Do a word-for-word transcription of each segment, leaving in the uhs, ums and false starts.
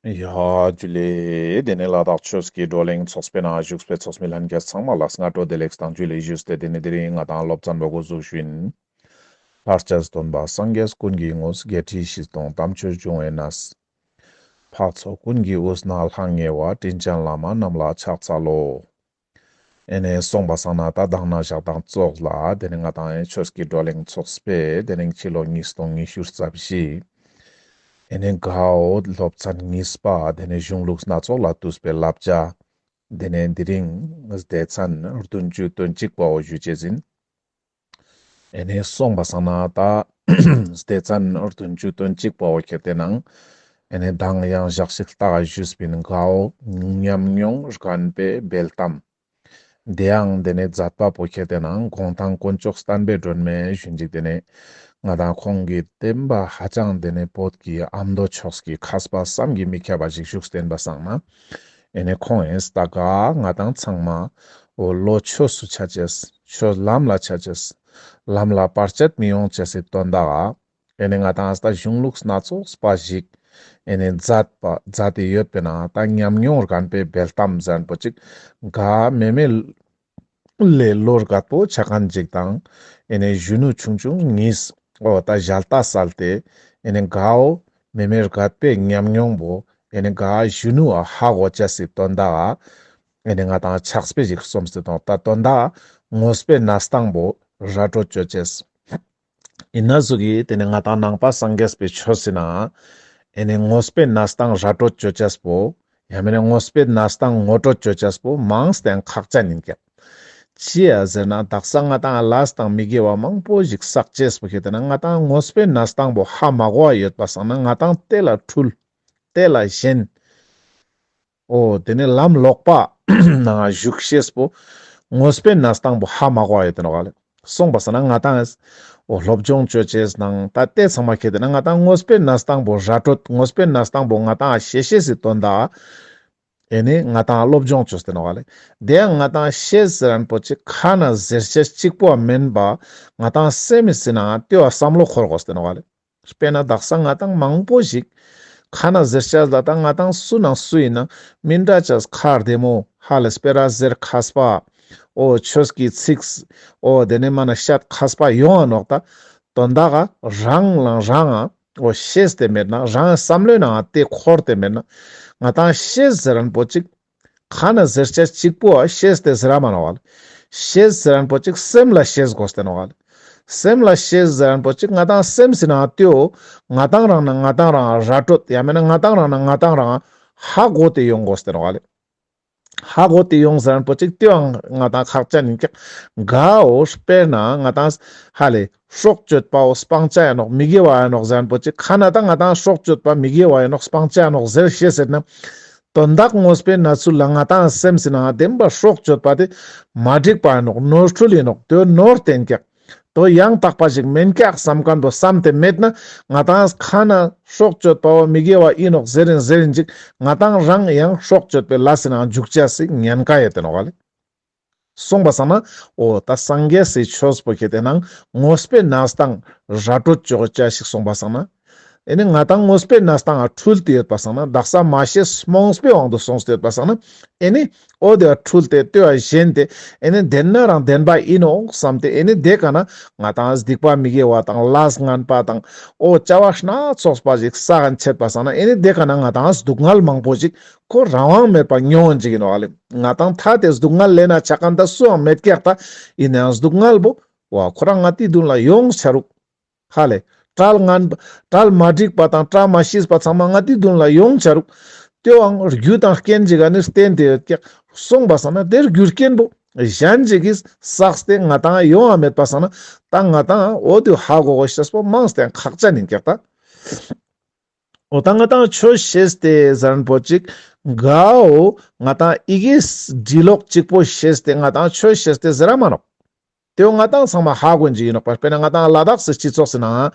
ཡ་ཇུ་ལེ། དེ་ནས་ལ་དྭགས་ཆོས་ཀྱི་བགྲོ་གླེང་ཚོགས་པའི་ནང་བཞུགས་པའི་ཚོགས་མི་ལྷན་རྒྱས་ཚང་མ་ལ་སྔ་དྲོ་བདེ་ལེགས་དང་ཇུ་ལེ་ཞུས་ཏེ། དེ་ནས་དེ་རིང་ང་དང་སློབ་ཚན་པོ་འགོ་འཛུགས་ཞུ་ཡིན། ལྷར་བཅས་སྟོན་པ་སངས་རྒྱས་ཀུན་གྱི་དངོས། བརྒྱད་ཁྲི་བཞི་སྟོང་དམ་ཆོས་འབྱུང་བའི་གནས། འཕགས་ཚོགས་ཀུན་གྱི་དབུས་ན་ལྷང་ངེ་བ། དྲིན་ཅན་བླ་མ་རྣམས་ལ་ཕྱག་འཚལ་ལོ། ཨེ་ནས་སོང་པ་སང་ན་ད་དང་ན་ཞག་དང་ཙོགས་ལ་དེ་ནས་ང་དང་ཆོས་ཀྱི་བགྲོ་གླེང་ཚོགས་པའི་དེ་ནས་ཕྱི་ལོ་ཉིས་སྟོང་ཉི་ཤུ་རྩ་བཞི། ཨེ་ནས་གའོ་སློབ་ཚན་གཉིས་པ་དེ་ནས་གཞུང་ལུགས་སྣ་ཚོགས་ལ་བཏུས་པའི་བསླབ་བྱ། དེ་ནས་དེ་རིང་སྡེ་ཚན་བདུན་ཅུ་དོན་གཅིག་པའོ་ཞུ་ཅེས་ཡིན། ཨེ་ནས་སོང་པ་སང་ན་ད་སྡེ་ཚན་བདུན་ཅུ་དོན་གཅིག་པའོ་ཁྱེར་ཏེ་ནང་ཨེ་ནས་དང་ཡང་ཞག་ཞིག་ལྟ་ག་ཞུས་པིན། གའོ་ཉམས་མྱོང་རྒན་པའི་འབེལ་གཏམ། དེ་ཡང་དེ་ནས་མཛད་པ་པོ་ཁྱེར་ཏེ་ནང་གུང་ཐང་དཀོན་མཆོག་བསྟན་པའི་སྒྲོན་མེ་ཞུ་ཅིག། དེ་ནས་ང་དང་ཁོང་གི་བསྟན་པ་ཧ་ཅང་དེ་ནས་བོད་ཀྱི་ཨ་མདོ་ཕྱོགས་ཀྱི་མཁས་པ་བསམ་གྱིས་མི་ཁྱབ་པ་ཞིག་བཞུགས་བསྟན་པ་སང་ན། ཨེ་ནས་ཁོང་ཨེ་ད་ག་ང་དང་ཚང་མ་འོ་བློ་ཆོས་སུ་ཆ་ཅེས། ཆོས་ལམ་ལ་ཆ་ཅེས། ལམ་ལ་བར་ཆད་མི་ཡོང་ཅེས་སི་དོན་དག་ག་ཨེ་ནས་ང་དང་ད་གཞུང་ལུགས་སྣ་ཚོགས་པ་ཞིག་ཨེ་ནས་མཛད་པ་མཛད་དེ་ཡོད་པའི་ནང་ད་ཉམས་མྱོང་རྒན་པའི་འབེལ་གཏམ་ཟེར་མཁན་པོ་ཅིག་ག་མེ་མེ་ལས་ལོ་རྒད་པོ་ཆ་མཁན་ཅིག་དང་ཨེ་ནས་གཞོན་ནུ་ཆུང་ཆུང་གཉིས་འོ་ད་ཞལ་ལྟ་སལ་ཏེ་ཨེ་ནས་གའོ་མེ་མེ་རྒད་པོའི་ཉམས་མྱོང་པོ་ཨེ་ནས་ག་གཞོན་ནུའ་ཧ་གོ་ཅེས་སི་དོན་དག་ག་ཨེ་ནས་ང་དང་ཕྱག་དཔེ་ཞིག་སོམས་ཏེ་དང་ད་དོན་དག་དངོས་པོའི་གནས་སྟངས་པོ་ར་སྤྲོད་ཅོ་ཅེས། ཨིན་ན་ཟུག་གི་དེ་ནས་ང་དང་ནང་པ་སངས་རྒྱས་པའི་ཆོས་སི་ནང་ཨེ་ནས་དངོས་པོའི་གནས་སྟངས་ར་སྤྲོད་ཅོ་ཅེས་པོ་ཡང་མེན་ན་དངོས་པོའི་གནས་སྟངས་ངོ་སྤྲོད་ཅོ་ཅེས་པོ་མང་སྟེ་ཁག་ཅན་ཡིན་ཀྱག། ཅི་ཡ་ཟེར་ན་དག་ས་ང་དང་ལས་དང་མི་དགེ་བ་མང་པོ་ཞིག་བསགས་ཅེས་པོ་ཁྱེར་ཏེ་ན་ང་དང་དངོས་པོའི་གནས་སྟངས་པོ་ཧ་མ་གོ་བ་ཡོད་པ་སང་ན་ང་དང་དེ་ལ་འཁྲུལ། དེ་ལ་ཞེན། འོ་དེ་ནས་ལམ་ལོག་པ་ནང་ཞུགས་ཤེས་པོ་དངོས་པོའི་གནས་སྟངས་པོ་ཧ་མ་གོ་བ་ཡོད་དེ་ནོག་ལེ། སོང་པ་སང་ན་ང་དང་འོ་སློབ་སྦྱོང་ཅོ་ཅེས་ནང་ད་དེ་ཚང་མ་ཁྱེར་ཏེ་ན་ང་དང་དངོས་པོའི་གནས་སྟངས་པོ་ར་སྤྲོད་དངོས་པོའི་གནས་སྟངས་པོ་ང་དང་ཤེས་ཤེས་སི་དོན་དག་ཨེ་ནས་ང་དང་སློབ་སྦྱོང་ཅོས་ཏེ་ནོག་ལེ། དེ་ཡང་ང་དང་ཤེས་ཟེར་མཁན་པོ་ཅིག་ཁ་ནས་ཟེར་ཤེས་གཅིག་པོ་མེན་པ་ང་དང་སེམས་སི་ནང་ལྟོས་བསམ་བློ་འཁོར་དགོས་ཏེ་ནོག་ལེ། དཔེར་ན་དག་ས་ང་དང་མང་པོ་ཞིག་ཁ་ནས་ཟེར་ཤེས་ལ་ད་ང་དང་སུ་ནང་སུ་ཡིན་ན་མི་འདྲ་ཅེས་ཁ་བདེ་མོ་ཧ་ལས་སྤེ་ར་ཟེར་མཁས་པ་འོ་ཆོས་ཀྱི་ཚིག་འོ་དེ་ནས་མ་ན་བཤད་མཁས་པ་ཡོང་ང་ནོག་ད། དོན་དག་ག་རང་ལ་རང་ང་འོ་ཤེས་ཏེ་མེད་ན་རང་བསམ་བློའི་ནང་དེ་འཁོར་ཏེ་མེད་ན་ང་དང་ཤེས་ཟེར་མཁན་པོ་ཅིག་ཁ་ནས་ཟེར་ཤེས་གཅིག་པོ་ཤེས་ཏེ་ཟེར་མ་ནོག་ལེ། ཤེས་ཟེར་མཁན་པོ་ཅིག་སེམས་ལ་ཤེས་དགོས་ཏེ་ནོག་ལེ། སེམས་ལ་ཤེས་ཟེར་མཁན་པོ་ཅིག་ང་དང་སེམས་སི་ནང་ལྟོས་ང་དང་རང་ན་ང་དང་རང་ར་སྤྲོད་ཡང་མེན་ན་ང་དང་རང་ན་ང་དང་རང་ཧ་གོ་སྟེ་ཡོང་དགོས་ཏེ་ནོག་ལེ། ཧ་གོ་སྟེ་ཡོང་ཟེར་མཁན་པོ་ཅིག་དེའང་ང་དང་ཁག་ཅན་ཡིན་ཀྱག། གའོ་དཔེར་ན་ང་དང་ཧ་ལས་སྲོག་གཅོད་པའོ་སྤང་བྱ་ཡིན་ནོག་མི་དགེ་བ་ཡིན་ནོག་ཟེར་མཁན་པོ་ཅིག་ཁ་ནས་ད་ང་དང་སྲོག་གཅོད་པ་མི་དགེ་བ་ཡིན་ནོག་སྤང་བྱ་ཡིན་ནོག་ཟེར་ཤེས་ཟེར་ན། དོན་དག་དངོས་པོའི་གནས་ཚུལ་ལ་ང་དང་སེམས་སི་ནང་བདེན་པ་སྲོག་གཅོད་པ་དེ་མ་འགྲིག་པ་ཡིན་ནོག་ནོར་འཁྲུལ་ཡིན་ནོག་དེ་ནོར་བསྟན་ཀྱག། དོ་ཡང་དག་པ་ཞིག་མེན་ཀྱག་བསམ་མཁན་པོ་བསམ་སྟེ་མེད་ན་ང་དང་ཁ་ནས་སྲོག་གཅོད་པའོ་མི་དགེ་བ་ཡིན་ནོག་ཟེར་རིན་ཟེར་རིན་ཅིག་ང་དང་རང་ཡང་སྲོག་གཅོད་པའི་ལས་སི་ནང་འཇུག་ཅེས་སི་ཉེན་ཁ་ཡོད་དེ་ནོག་ལེ། སོང་པ་སང་ན་འོ་ད་སངས་རྒྱས་སི་ཆོས་པོ་ཁྱེར་ཏེ་ནང་དངོས་པོའི་གནས་སྟངས་ར་སྤྲོད་ཅོ་ཅེས་ཞིག་སོང་པ་སང་ན། ཨེ་ནི་ང་དང་དངོས་པོའི་གནས་སྟངས་ལ་འཁྲུལ་ཏེ་ཡོད་པ་སང་ན་དག་ས་མ་ཤེས་རྨོངས་པའི་དབང་དུ་སོང་སྟེ་ཡོད་པ་སང་ན། ཨེ་ནི་འོ་དེ་ལ་འཁྲུལ་ཏེ་ལྟོས་བ་ཞེན་ཏེ་ཨེ་ནི་བདེན་ན་རང་བདེན་པ་ཡིན་ནོག་བསམ་སྟེ་ཨེ་ནི་དེ་ཀ་ན་ང་དང་སྡིག་པ་མི་དགེ་བ་དང་ལས་ངན་པ་དང་འོ་བྱ་བ་སྣ་ཚོགས་པ་ཞིག་བསགས་ཆད་པ་སང་ན་ཨེ་ནི་དེ་ཀ་ན་ང་དང་སྡུག་བསྔལ་མང་པོ་ཞིག་ཁོ་རང་དབང་མེད་པ་མྱོང་ཅིག་ཡིན་ནོག་ལེ། ང་དང་ཐ་དེ་སྡུག་བསྔལ་ལེན་ན་ཆ་མཁན་ད་སུའང་མེད་ཀྱག་ད། ཡིན་ནའང་སྡུག་བསྔལ་པོ་བ་ཁོ་རང་ང་ཏི་མདུན་ལ་ཡོང་ཆ་རུག། ཧ་ལས། གྲལ་ངན་པ་གྲལ་མ་འགྲིག་པ་དང་གྲལ་མ་ཤེས་པ་ཚང་མ་ང་ཏི་མདུན་ལ་ཡོང་ཆ་རུག། དེའང་རྒྱུ་དང་རྐྱེན་ཅིག་ག་ནི་བརྟེན་ཏེ་ཡོད་ཀྱག། སོང་པ་སང་ན་དེ་རྒྱུ་རྐྱེན་པོ་གཞན་ཅིག་གིས་བསགས་ཏེ་ང་དང་ཡོང་བ་མེད་པ་སང་ན་ད་ང་དང་འོ་དེ་ཧ་གོ་དགོས་ཤེས་པོ་མང་སྟེ་ཁག་ཅན་ཡིན་ཀྱག་ད། འོ་ད་ང་དང་ཆོས་ཤེས་ཏེ་ཟེར་མཁན་པོ་ཅིག་གའོ་ང་དང་ཡི་གེ་འབྲི་ཀློག་གཅིག་པོ་ཤེས་ཏེ་ང་དང་ཆོས་ཤེས་ཏེ་ཟེར་ར་མ་ནོག། དེའོ་ང་དང་ཚང་མ་ཧ་གོ་ཅིག་ཡིན་ནོག་པ། དཔེར་ན་ང་དང་ལ་དྭགས་སི་སྤྱི་ཚོགས་སི་ནང་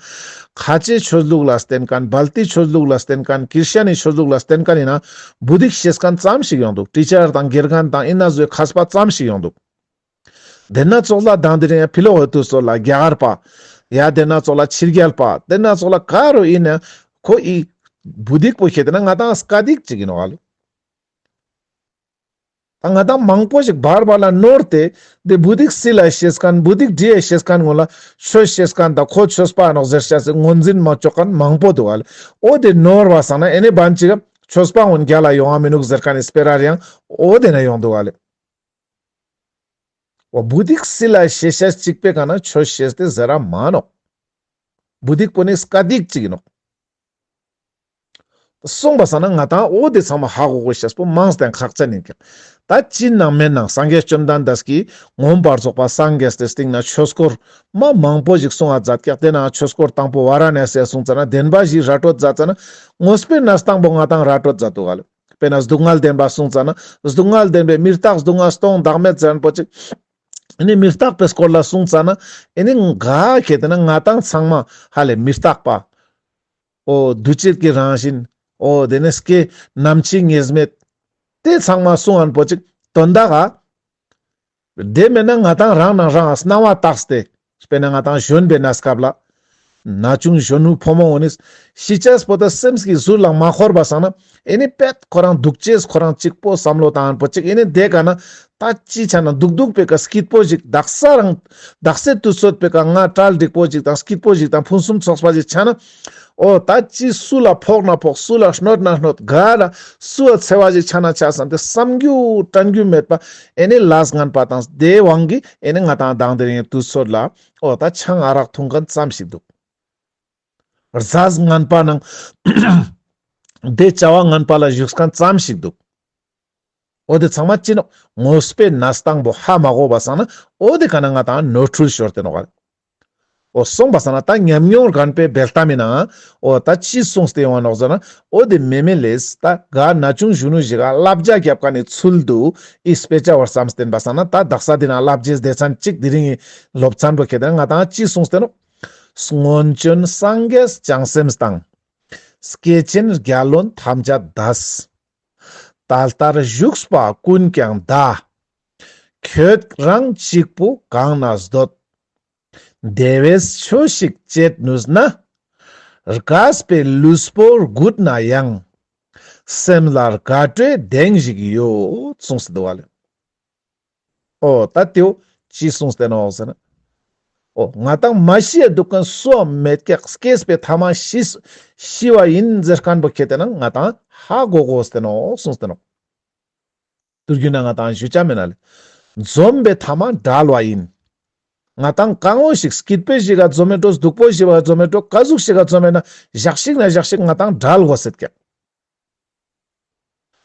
ཁ་ཆེ་ཆོས་ལུགས་ལ་བརྟེན་མཁན་བལ་ཏི་ཆོས་ལུགས་ལ་བརྟེན་མཁན་ཀིར་ཤ་ནི་ཆོས་ལུགས་ལ་བརྟེན་མཁན་ཡིན་ན་བུ་དིག་ཤེས་མཁན་ཙམ་ཞིག་ཡོང་འདུག། ཊི་ཅར་དང་དགེ་རྒན་དང་ཡིན་ན་བཟོའི་མཁས་པ་ཙམ་ཞིག་ཡོང་འདུག། དེ་ན་ཙོགས་ལ་དང་དེ་རིང་ཕི་ལོག་འོ་དུ་སོ་ལ་རྒྱ་གར་པ། ཡ་དེ་ན་ཙོགས་ལ་ཕྱི་རྒྱལ་པ། དེ་ན་ཙོགས་ལ་ག་རུ་ཡིན་ན་ཁོ་ཡི་ བུ་དིག་པོ་ཁེ་ཏེ་ན་ང་ཏང་སྐད་ཡིག་ཅིག་ཨིན་ནོག་ལེ། ད་ང་ཏང་མང་པོ་ཞིག་བར་བར་ལ་ནོར་ཏེ་དེ་བུ་དིག་སིལ་ལ་ཤེས་མཁན་བུ་དིག་བྲི་ཡ་ཤེས་མཁན་ངོ་ལ་ཆོས་ཤེས་མཁན་དང་ཁོ་ཆོས་པ་ནོག་ཟེར་ཤེས་སི་ངོས་འཛིན་མ་ཆོག་མཁན་མང་པོ་འདུག་ལེ། འོ་དེ་ནོར་བ་སང་ན་ཨེ་ནེ་བན་ཅིག་ཆོས་པ་འོན་རྒྱལ་ལ་ཡོང་ང་མི་ནུག་ཟེར་མཁན་ནི་སྤེ་ར་རེ་ཡང་འོ་དེ་ན་ཡོང་འདུག་ལེ། འོ་བུ་དིག་སིལ་ལ་ཤེས་ཤེས་ཅིག་པོའི་ཀ་ན་ཆོས་ཤེས་ཏེ་ཟེར་ར་མ་ནོག་བུ་དིག་པོ་ནི་སྐད་ཡིག་ཅིག་ཨིན་ནོག་སོང་པ་སང་ན་ང་ཏང་འོ་དེ་ཚང་མ་ཧ་གོ་གོ་ཤེས་པོ་མང་སྟེ་ཁག་ཅན་ཨིན་ཀྱག་ད་ཅི་ནང་མེད་ནང་སངས་རྒྱས་བཅོམ་ལྡན་འདས་ཀྱིས་མངོན་པར་རྫོགས་པ་སངས་རྒྱས་ཏེ་སྟིང་ན་ཆོས་སྐོར་མ་མང་པོ་ཞིག་གསུང་ང་མཛད་ཀྱག་དེ་ནང་ཆོས་སྐོར་དང་པོ་ཝཱ་ར་ཎ་སི་ཡ་གསུང་ཙ་ན་བདེན་པ་བཞི་ར་སྤྲོད་མཛད་ཙ་ན་དངོས་པོའི་གནས་སྟངས་པོ་ང་ཏང་ར་སྤྲོད་མཛད་འདུག་ལེ། དཔེར་ན་སྡུག་བསྔལ་བདེན་པ་གསུང་ཙ་ན་སྡུག་བསྔལ་བདེན་པའི་མི་རྟག་སྡུག་བསྔལ་སྟོང་བདག་མེད་ཟེར་མཁན་པོ་ཅིག་ཨེ་ནེ་མི་རྟག་པའི་སྐོར་ལ་གསུང་ཙ་ན་ཨེ་ནེ་ག་ཁེ་ཏེ་ན་ང་ཏང་ཚང་མ་ཧ་ལེ་མི་རྟག་པ། འོ་འདུ་བྱེད་ཀྱི་རང་བཞིན། འོ་དེ་ནེ་སྐྱེ་ནམ་འཆི་ངེས་མེད། དེ་ཚང་མ་གསུང་མཁན་པོ་ཅིག་དོན་དག་ག་དེ་མེད་ན་ང་ཏང་རང་ནང་རང་ང་སྣང་བ་བཏགས་ཏེ། དཔེར་ན་ང་ཏང་གཞོན་པའི་གནས་སྐབས་ལ། ན་ཆུང་གཞོན་ནུ་ཕོ་མོ་འོ་ནི། ཤི་ཅེས་པོ་ད་སེམས་ཀྱི་ཟུར་ལ་མ་འཁོར་བ་སང་ན། ཨེ་ནེ་པད་ཁོ་རང་འདུག་ཅེས་ཁོ་རང་གཅིག་པོ་བསམ་བློ་བཏང་མཁན་པོ་ཅིག་ཨེ་ནེ་དེ་ཀ་ན། ད་ཅི་ཆ་ན་འདུག་འདུག་པའི་ཀ་སྐྱིད་པོ་ཞིག་དག་ས་རང་། དག་སའི་དུས་ཚོད་པའི་ཀ་ང་གྲལ་འགྲིག་པོ་ཞིག་དང་སྐྱིད་པོ་ཞིག་དང་ཕུན་སུམ་ཚོགས་པ་ཞིག་ཆ་ན། འོ་ད་ཅི་སུ་ལ་ཕོག་ན་ཕོག་སུ་ལ་གནོད་ན་གནོད་ག་ལ་སུ་ལ་འཚེ་བ་ཞིག་ཆ་ན་ཆ་བསམ་སྟེ་བསམ་རྒྱུ་དྲན་རྒྱུ་མེད་པ་ཨེ་ནེ་ལས་ངན་པ་དང་དེའི་དབང་གིས་ཨེ་ནེ་ང་ཏང་དང་དེ་རིང་དུས་ཚོད་ལ་འོ་ད་ཆང་ཨ་རག་འཐུང་མཁན་ཙམ་ཞིག་འདུག་རྫས་ངན་པ་ནང་དེ་བྱ་བ་ངན་པ་ལ་ཞུགས་མཁན་ཙམ་ཞིག་འདུག་འོ་དེ་ཚང་མ་ཅི་ནོག་དངོས་པོའི་གནས་སྟངས་པོ་ཧ་མ་གོ་བ་སང་ན་འོ་དེ་ཀ་ན་ང་ཏང་ནོར་འཁྲུལ་ཤོར་ཏེ་ནོག་འོ་སོང་པ་སང་ན་ད་ཉམས་མྱོང་རྒན་པའི་འབེལ་གཏམ་མི་ནང་འོ་ད་ཅི་གསུངས་ཏེ་ཡོང་ནོག་ཟེར་ན་འོ་དེ་མེ་མེ་ལེས་ད་ག་ན་ཆུང་གཞོན་ནུ་ཞིག་ག་བསླབ་བྱ་རྒྱབ་མཁན་ནི་ཚུལ་དུ་ཨི་དཔེ་ཆ་བར་བསམ་བསྟན་པ་སང་ན་ད་དག་ས་དེ་ན་བསླབ་བྱའི་སྡེ་ཚན་གཅིག་དེ་རིང་གི་སློབ་ཚན་པོ་ཁེ་ཏེ་ན་ང་ཏང་ཅི་གསུངས་ཏེ་ནོག་སྔོན་བྱོན་སངས་རྒྱས་བྱང་སེམས་དང་། སྐྱེས་ཆེན་རྒྱལ་བློན་ཐམས་ཅད་འདས། ད་ལྟར་བཞུགས་པ་ཀུན་ཀྱང་འདའ། ཁྱོད་རང་གཅིག་པུ་གང་ན་སྡོད། བདེ་བས་ཆོས་ཤིག་བྱེད་ནུས་ན། རྒས་པའི་ལུས་པོ་རྒུད་ན་ཡང་། སེམས་ལ་དགའ་སྤྲོའི་གདེང་ཞིག་ཡོད། གསུངས་སུ་འདུག་བ་ལེ། འོ་ད་དེའོ་ཅི་གསུངས་ཏེ་ནོག་ཟེར་ན། འོ་ང་ཏང་མ་ཤི་ཡ་འདུག་མཁན་སུའང་མེད་ཀྱག་སྐྱེས་པའི་ཐ་མ་ཤི་ཤི་བ་ཡིན་ཟེར་མཁན་པོ་ཁེ་ཏེ་ན་ང་ཏང་ཧ་གོ་གོས་ཏེ་ནོག་གསུངས་ཏེ་ནོག་དུས་རྒྱུན་ན་ང་ཏང་ཞུ་ཆ་མེད་ན་ལེ། འཛོམས་པའི་ཐ་མ་བྲལ་བ་ཡིན། ང་ཏང་གང་བོ་ཞིག་སྐྱིད་པོ་ཞིག་ག་འཛོམས་མེད་འགྲོ་སྡུག་པོ་ཞིག་ག་འཛོམས་མེད་འགྲོ་ག་ཟུག་ཞིག་ག་འཛོམས་མེད་ན་ཞག་ཞིག་ན་ཞག་ཞིག་ང་ཏང་བྲལ་གོས་ཏེ་ཀྱག་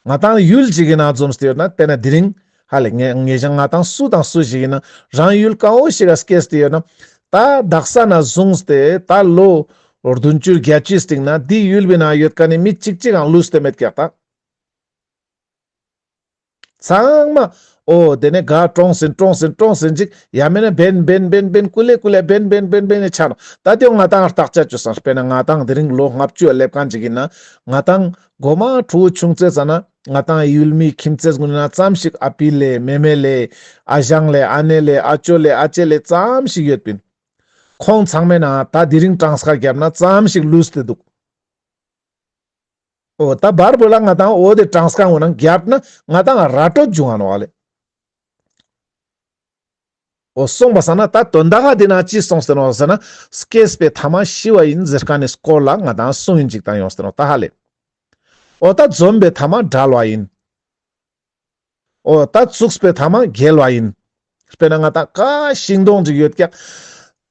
ང་ཏང་ཡུལ་ཅིག་གི་ནང་འཛོམས་ཏེ་ཡོད་ན་དཔེར་ན་དེ་རིང་ཧ་ལེ་ངེ་ངེ་ཞང་ང་ཏང་སུ་དང་སུ་ཞིག་ཡིན་ན་རང་ཡུལ་གང་བོ་ཞིག་ག་སྐྱེས་ཏེ་ཡོད་ན་ད་དག་ས་ན་བཟུང་སྟེ་ད་ལོ་བདུན་ཅུ་བརྒྱད་ཅུའི་སྟེང་ན་འདི་ཡུལ་བི་ནང་ཡོད་མཁན་ནི་མི་གཅིག་གཅིག་གང་ལུས་ཏེ་མེད་ཀྱག་ད། ཚང་མ་འོ་དེ་ནས་ག་གྲོངས་ཟིན་གྲོངས་ཟིན་གྲོངས་ཟིན་ཅིག་ཡ་མེད་ན་བེན་བེན་བེན་བེན་ཀུ་ལེ་ཀུ་ལེ་བེན་བེན་བེན་བེན་ནས་ཆ་ནོག་ད་དེ་ང་ཏང་བརྟག་དཔྱད་བཅོས་སང་དཔེར་ན་ང་ཏང་དེ་རིང་ལོ་ལྔ་བཅུ་སླེབས་མཁན་ཅིག་ཡིན་ན་ང་ཏང་གོ་མ་ཕྲུ་གུ་ཆུང་ཙེ་ཙ་ན་ང་ཏང་ཡུལ་མི་ཁྱིམ་མཚེས་ཀུན་ན་ཙམ་ཞིག་ཨ་པི་ལེ་མེ་མེ་ལེ་ཨ་ཞང་ལེ་ཨ་ནེ་ལེ་ཨ་ཅོ་ལེ་ཨ་ཅེ་ལེ་ཙམ་ཞིག་ཡོད་པིན། ཁོང་ཚང་མའི་ནང་ད་དེ་རིང་གྲངས་ཀ་བརྒྱབ་ན་ཙམ་ཞིག་ལུས་ཏེ་འདུག་འོ་ད་བར་བོ་ལ་ང་ཏང་འོ་དེ་གྲངས་ཀ་འོ་ན་བརྒྱབ་ན་ང་ཏང་ར་སྤྲོད་བྱུང་ང་ནོག་ལེ། འོ་སོང་པ་སང་ན་ད་དོན་དག་ག་དེ་ན་ཅི་སོང་སྟེ་ནོག་ཟེར་ན་སྐྱེས་པའི་ཐ་མ་ཤི་བ་ཡིན་ཟེར་མཁན་ནི་སྐོར་ལ་ང་ཏང་གསུང་ཡིན་ཅིག་ཏང་ཡོང་སྟེ་ནོག་ད་ཧ་ལེ། འོ་ད་འཛོམས་པའི་ཐ་མ་བྲལ་བ་ཡིན། འོ་ད་བཙུགས་པའི་ཐ་མ་འགྱེལ་བ་ཡིན། དཔེར་ན་ང་ཏང་ཀ་ཤིང་སྡོང་ཅིག་ཡོད་ཀྱག་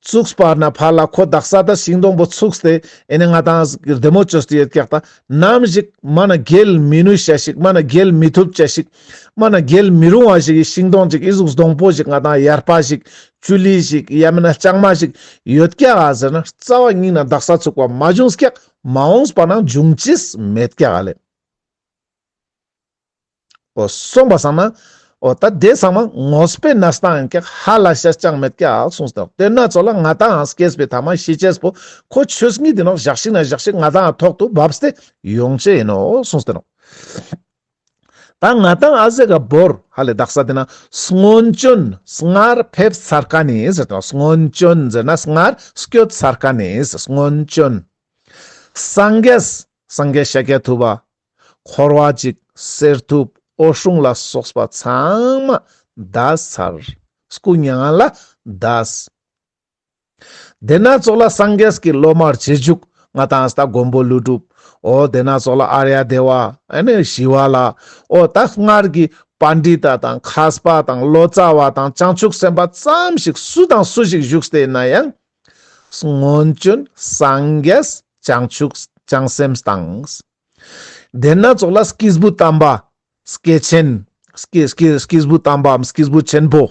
བཙུགས་པ་ན་ཕར་ལ་ཁོ་དག་ས་ད་ཤིང་སྡོང་པོ་ཚུགས་ཏེ་ཨེ་ནེ་ང་ཏང་བདེ་མོ་བཅོས་ཏེ་ཡོད་ཀྱག་ད་ནམ་ཞིག་མ་ན་འགྱེལ་མི་ནུས་ཅ་ཞིག་མ་ན་འགྱེལ་མི་ཐུབ་ཅ་ཞིག་མ་ན་འགྱེལ་མི་རུང་བ་ཞིག་གི་ཤིང་སྡོང་ཅིག་ཨི་ཟུག་སྡོང་པོ་ཞིག་ང་ཏང་ཡར་པ་ཞིག་ཅུ་ལི་ཞིག་ཡ་མེད་ན་ལྕང་མ་ཞིག་ཡོད་ཀྱག་ཨ་ཟེར་ན་རྩ་བ་ཉིད་ན་དག་ས་ཚུགས་པ་མ་བྱུང་ཀྱག་མ་འོངས་པ་ན་འབྱུང་ཅེས་མེད་ཀྱག་ཨ་ལེ། འོ་སོང་པ་སང་ན། འོ་ད་དེ་ཚང་མ་དངོས་པོའི་གནས་སྟངས་ཡིན་ཀྱག་ཧ་ལས་ཤེས་ཅང་མེད་ཀྱག་གསུངས་ཏེ་ནོག་དེ་ན་ཚོ་ལ་ང་ཏང་སྐྱེས་པའི་ཐ་མ་ཤི་ཅེས་པོ་ཁོ་ཆོས་ཉིད་དེ་ནོག་ཞག་ཞིག་ན་ཞག་ཞིག་ང་ཏང་ཐོག་ཏུ་བབས་ཏེ་ཡོང་ཅེས་ཡིན་ནོག་གསུངས་ཏེ་ནོག་ད་ང་ཏང་ཨ་ཟེ་ག་བོར་ཧ་ལས་དག་ས་དེ་ན་སྔོན་བྱོན་སྔར་ཕེབས་ཚར་མཁན་ནི་ཟེར་ཏེ་ནོག་སྔོན་བྱོན་ཟེར་ན་སྔར་སྐྱོད་ཚར་མཁན་ནི་སྔོན་བྱོན། སངས་རྒྱས་ སངས་རྒྱས་ཤཱཀྱ་ཐུབ་པ། འཁོར་བ་འཇིག་གསེར་ཐུབ་འོད་སྲུང་ལ་སོགས་པ་ཚང་མ་འདས་ཚར། སྐུ་མྱ་ངན་ལས་འདས། དེ་ན་ཙོགས་ལ་སངས་རྒྱས་ཀྱི་སློབ་མ་རྗེས་འཇུག་ང་ཏང་ད་མགོན་པོ་ཀླུ་སྒྲུབ། འོ་དེ་ན་ཙོགས་ལ་ཨཱརྱ་དེ་བ། ཨ་ནི་ཞི་བ་ལྷ། འོ་ད་སྔར་གྱི་པཎྜི་ཏ་དང་མཁས་པ་དང་ལོ་ཙཱ་བ་དང་བྱང་ཆུབ་སེམས་དཔའ་ཙམ་ཞིག་སུ་དང་སུ་ཞིག་བཞུགས་ཏེ་ཡིན་ན་ཡང་། སྔོན་བྱོན་སངས་རྒྱས་བྱང་ཆུབ་བྱང་སེམས་དང་། དེ་ན་ཙོགས་ལ་སྐྱེས་བུ་དམ་པ། སྐྱེས་ཆེན། སྐྱེས་སྐྱེས་སྐྱེས་བུ་དམ་པའམ་སྐྱེས་བུ་ཆེན་པོ།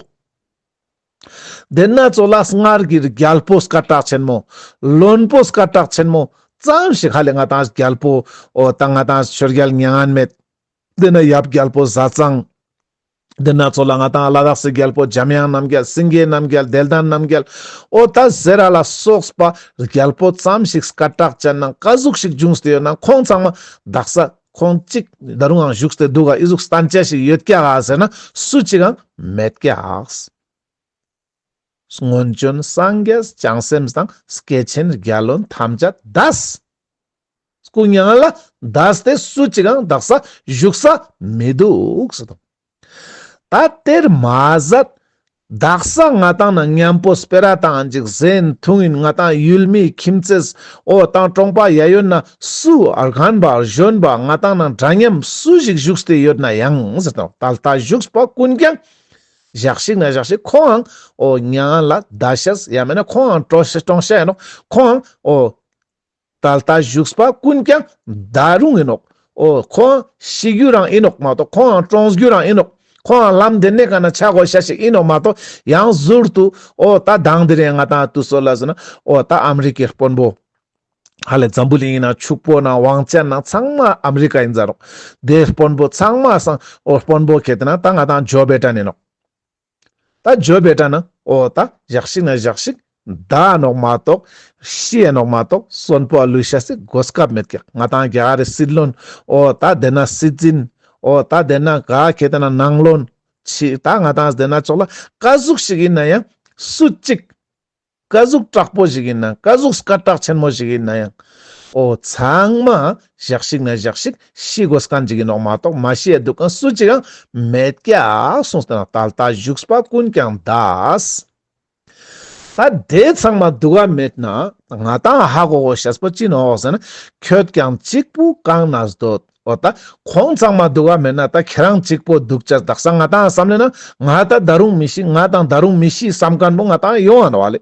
དེ་ན་ཙོགས་ལ་སྔར་གྱི་རྒྱལ་པོ་སྐད་གྲགས་ཆེན་མོ། བློན་པོ་སྐད་གྲགས་ཆེན་མོ་ཙམ་ཞིག་ཧ་ལེ་ང་ཏང་རྒྱལ་པོ། འོ་ད་ང་ཏང་ཆོས་རྒྱལ་མྱ་ངན་མེད། དེ་ན་ཡབ་རྒྱལ་པོ་ཟས་གཙང་། དེ་ན་ཙོགས་ལ་ང་ཏང་ལ་དྭགས་སི་རྒྱལ་པོ་འཇམ་དབྱངས་རྣམ་རྒྱལ། སེང་གེ་རྣམ་རྒྱལ། བདེ་ལྡན་རྣམ་རྒྱལ། འོ་ད་ཟེར་ར་ལ་སོགས་པ་རྒྱལ་པོ་ཙམ་ཞིག་སྐད་གྲགས་ཅན་ནང་ཀ་ཟུག་ཞིག་བྱུང་སྟེ་ཡོད་ན་ཁོང་ཚང་མ་དག་ས་ཁོང་གཅིག་ད་རུང་ཡང་བཞུགས་ཏེ་འདུག་ག་ཨི་ཟུག་བསྟན་བཅོས་ཤིག་ཡོད་ཀྱག་ག་ཟེར་ན་སུ་གཅིག་ཡང་མེད་ཀྱག། སྔོན་བྱོན་སངས་རྒྱས་བྱང་སེམས་དང་སྐྱེས་ཆེན་རྒྱལ་བློན་ཐམས་ཅད་འདས། སྐུ་མྱ་ངན་ལས་འདས་ཏེ་སུ་གཅིག་ཡང་དག་ས་བཞུགས་ས་མི་འདུག་ཟེར་དང་། ད་དེར་མ་ཟད་དག་ས་ང་ཏང་ན་མཉམ་པོ་སྤེ་ར་བཏང་ཅིག་ཟན་འཐུང་ཡིན། ང་ཏང་ཡུལ་མི་ཁྱིམ་མཚེས་འོ་དང་གྲོང་པ་ཡ་ཡོད་ན་སུ་རྒན་པ་གཞོན་པ་ང་ཏང་ན་འདྲ་མཉམ་སུ་ཞིག་བཞུགས་ཏེ་ཡོད་ན་ཡང་ཟེར་དང་། ད་ལྟ་བཞུགས་པ་ཀུན་ཀྱང་ཞག་ཞིག་ན་ཞག་ཞིག་ཁོང་ཡང་འོ་མྱ་ངན་ལས་འདའ་ཤེས། ཡང་མེད་ན་ཁོང་ཡང་གྲོངས་ཤེས་ཡིན་ནོག། ཁོང་ཡང་འོ་ད་ལྟ་བཞུགས་པ་ཀུན་ཀྱང་འདའ་རུང་ཡིན་ནོག། འོ་ཁོང་ཤི་རྒྱུ་རང་ཡིན་ནོག་མ་གཏོགས་ཁོང་ཡང་གྲོངས་རྒྱུ་རང་ཡིན་ནོག། ཁོང་ཡང་ལམ་འདི་ནས་ག་ན་ཆ་དགོས་ཤེས་ཤིག་ཡིན་ནོག་མ་གཏོགས་ཡང་ཟུར་དུ་འོ་ད་དང་དེ་རིང་ང་ཏང་དུས་ཚོད་ལ་ཟེར་ན་འོ་ད་ཨ་མི་རི་ཀའི་དཔོན་པོ་ཧ་ལེ་འཛམ་བུ་གླིང་ཡིན་ན་ཕྱུག་པོ་ནང་དབང་ཅན་ནང་ཚང་མ་ཨ་མི་རི་ཀ་ཡིན་ཟེར་རོག། དེ་དཔོན་པོ་ཚང་མ་སང་འོ་དཔོན་པོ་ཁེ་ཏེ་ན་ད་ང་ཏང་ཇོ་བྷའི་ཌེན་ཡིན་ནོག། ད་ཇོ་བྷའི་ཌེན་ན་འོ་ད་ཞག་ཞིག་ན་ཞག་ཞིག་འདའ་ནོག་མ་གཏོགས་ཤི་ཡ་ནོག་མ་གཏོགས་གསོན་པོ་ལུས་ཤེས་སི་གོ་སྐབས་མེད་ཀྱག། ང་ཏང་རྒྱ་གར་རི་སྲིད་བློན་འོ་ད་དེ་ན་སྲིད་འཛིན་འོ་ད་དེ་ན་ག་ཁེ་ཏེ་ན་ནང་བློན་ཆི་ད་ང་ཏང་དེ་ན་ཙོགས་ལ་ཀ་ཟུག་ཞིག་ཡིན་ན་ཡང་སུ་གཅིག་ཀ་ཟུག་དྲག་པོ་ཞིག་ཡིན་ན་ཀ་ཟུག་སྐད་གྲགས་ཆེན་མོ་ཞིག་ཡིན་ན་ཡང་འོ་ཚང་མ་ཞག་ཞིག་ན་ཞག་ཞིག་ཤི་དགོས་མཁན་ཅིག་ཡིན་ནོག་མ་གཏོགས་མ་ཤི་ཡ་འདུག་མཁན་སུ་གཅིག་ཡང་མེད་ཀྱག་གསུངས་ཏེ་ན། ད་ལྟ་བཞུགས་པ་ཀུན་ཀྱང་འདས། ད་དེ་ཚང་མ་འདུག་ག་མེད་ན་ང་ཏང་ཧ་གོ་དགོས་ཤེས་པོ་ཅི་ནོག་ཟེར་ན། ཁྱོད་ཀྱང་གཅིག་པུ་གང་ན་སྡོད། འོ་ད་ཁོང་ཚང་མ་འདུག་ག་མེད་ན་ད་ཁྱེད་རང་གཅིག་པོ་འདུག་ཅེས། དག་ས་ང་ཏང་བསམ་ལེ་ན་ང་ད་ད་རུང་མི་ཤི། ང་ཏང་ད་རུང་མི་ཤི་བསམ་མཁན་པོ་ང་ཏང་ཡོང་ང་ནོག་ལེ།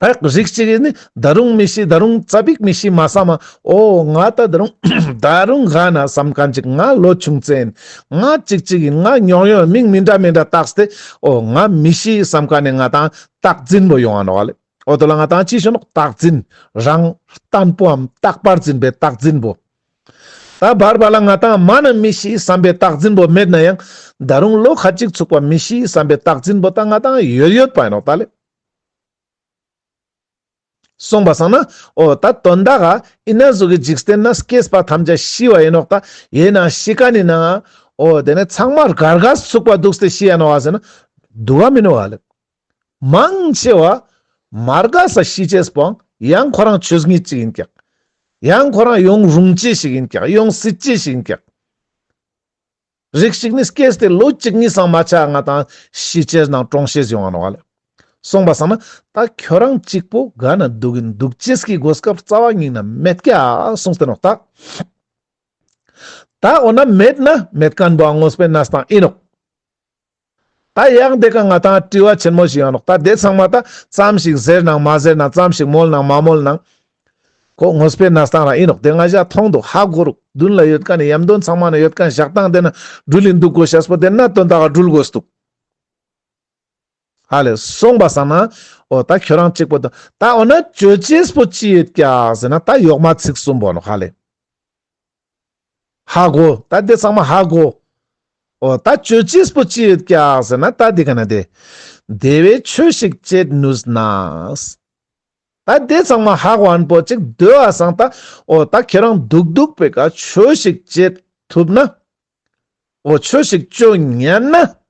ད་རིགས་གཅིག་ནི་ད་རུང་མི་ཤི། ད་རུང་ཙ་པིག་མི་ཤི་མ་བསམ་མ། འོ་ང་ད་ད་རུང་ད་རུང་ག་ན་བསམ་མཁན་ཅིག། ང་ལོ་ཆུང་ཙེ་ཡིན། ང་གཅིག་གཅིག་ཡིན། ང་ཉོག་ཉོག་མིང་མི་འདྲ་མི་འདྲ་བཏགས་ཏེ་འོ་ང་མི་ཤི་བསམ་མཁན་ནི་ང་ཏང་རྟག་འཛིན་པོ་ཡོང་ང་ནོག་ལེ། འོ་དོ་ལ་ང་ཏང་ཅི་ཞུ་ནོག། རྟག་འཛིན། རང་བརྟན་པོའམ་རྟག་པར་འཛིན་པའི་རྟག་འཛིན་པོ། ད་བར་བར་ལ་ང་ཏང་མ་ན་མི་ཤི་བསམ་པའི་རྟག་འཛིན་པོ་མེད་ན་ཡང་ད་རུང་ལོ་ཁ་ཅིག་ཚུགས་པ་མི་ཤི་བསམ་པའི་རྟག་འཛིན་པོ་ད་ང་ཏང་ཡོད་ཡོད་པ་ཡིན་ནོག་ད་ལེ། སོང་པ་སང་ན་འོ་ད་དོན་དག་ག་ཨི་ན་ཟུག་གི་འཇིག་རྟེན་ན་སྐྱེས་པ་ཐམས་ཅད་ཤི་བ་ཡིན་ནོག། ད་ཡིན་ན་ཤི་མཁན་ནི་ནང་འོ་དེ་ནས་ཚང་མ་རྒས་རྒས་ཚུགས་པ་འདུག་སྟེ་ཤི་ཡ་ནོག་ཟེར་ན་འདུག་ག་མི་ནོག་ལེ། མང་ཆེ་བ་མ་རྒས་ས་ཤི་ཅེས་པོ་ཡང་ཁོ་རང་ཆོས་ཉིད་ཅིག་ཡིན་ཀྱག། ཡང་ཁོ་རང་ཡོང་རུང་ཅེས་ཤིག་ཡིན་ཀྱག། ཡོང་སྲིད་ཅེས་ཤིག་ཡིན་ཀྱག། རིགས་གཅིག་ནི་སྐྱེས་ཏེ་ལོ་གཅིག་གཉིས་སང་མ་ཆ་ང་ཏང་ཤི་ཅེས་ནང་གྲོངས་ཤེས་ཡོང་ང་ནོག་ལེ། སོང་པ་སང་ན་ད་ཁྱོད་རང་གཅིག་པོ་ག་ན་འདུག་གིན་འདུག་ཅེས་ཀྱི་གོ་སྐབས་རྩ་བ་ཉིད་ན་མེད་ཀྱག་གསུངས་ཏེ་ནོག་ད། ད་འོ་ན་མེད་ན་མེད་མཁན་པོ་དངོས་པོའི་གནས་སྟངས་ཡིན་ནོག། ད་ཡང་དེ་ཀ་ང་ཏང་དྲི་བ་ཆེན་མོ་ཞིག་ཡོང་ནོག། ད་དེ་ཚང་མ་ད་ཙམ་ཞིག་ཟེར་ནང་མ་ཟེར་ནང་ཙམ་ཞིག་མོལ་ནང་མ་མོལ་ནང་ཁོ་དངོས་པོའི་གནས་སྟངས་རང་ཡིན་ནོག། དེ་ང་ཞ་མཐོང་འདུག། ཧ་གོ་རུག། མདུན་ལ་ཡོད་མཁན་ནི་ཡམ་དོན་ཚང་མ་ན་ཡོད་མཁན་ཞག་དང་དེ་ན་འགྲུལ་ཡིན་འདུག་གོ་ཤེས་པོ་དེ་ན་དོན་དག་འགྲུལ་དགོས་འདུག། ཧ་ལེ། སོང་པ་སང་ན་འོ་ད་ཁྱོད་རང་གཅིག་པོ་ད་ད་འོ་ན་བཅོ་ཅེས་པོ་ཅི་ཡོད་ཀྱག་ཟེར་ན་ད་ཡོག་མ་ཚིག་གསུམ་པོ་ནོག་ཧ་ལེ། ཧ་གོ། ད་དེ་ཚང་མ་ཧ་གོ། འོ་ད་བཅོ་ཅེས་པོ་ཅི་ཡོད་ཀྱག་ཟེར་ན་ད་དེ་ཀ་ན་དེ། དེ་བས་ཆོས་ཤིག་བྱེད་ནུས་ན། ད་དེ་ཚང་མ་ཧ་གོ་ཨན་པོ་ཅིག་དེ་བ་སང་ད་འོ་ད་ཁྱོད་རང་འདུག་འདུག་པའི་ཀ་ཆོས་ཤིག་བྱེད་ཐུབ་ན། འོ་ཆོས་ཤིག་བཅོ་ཉན་ན།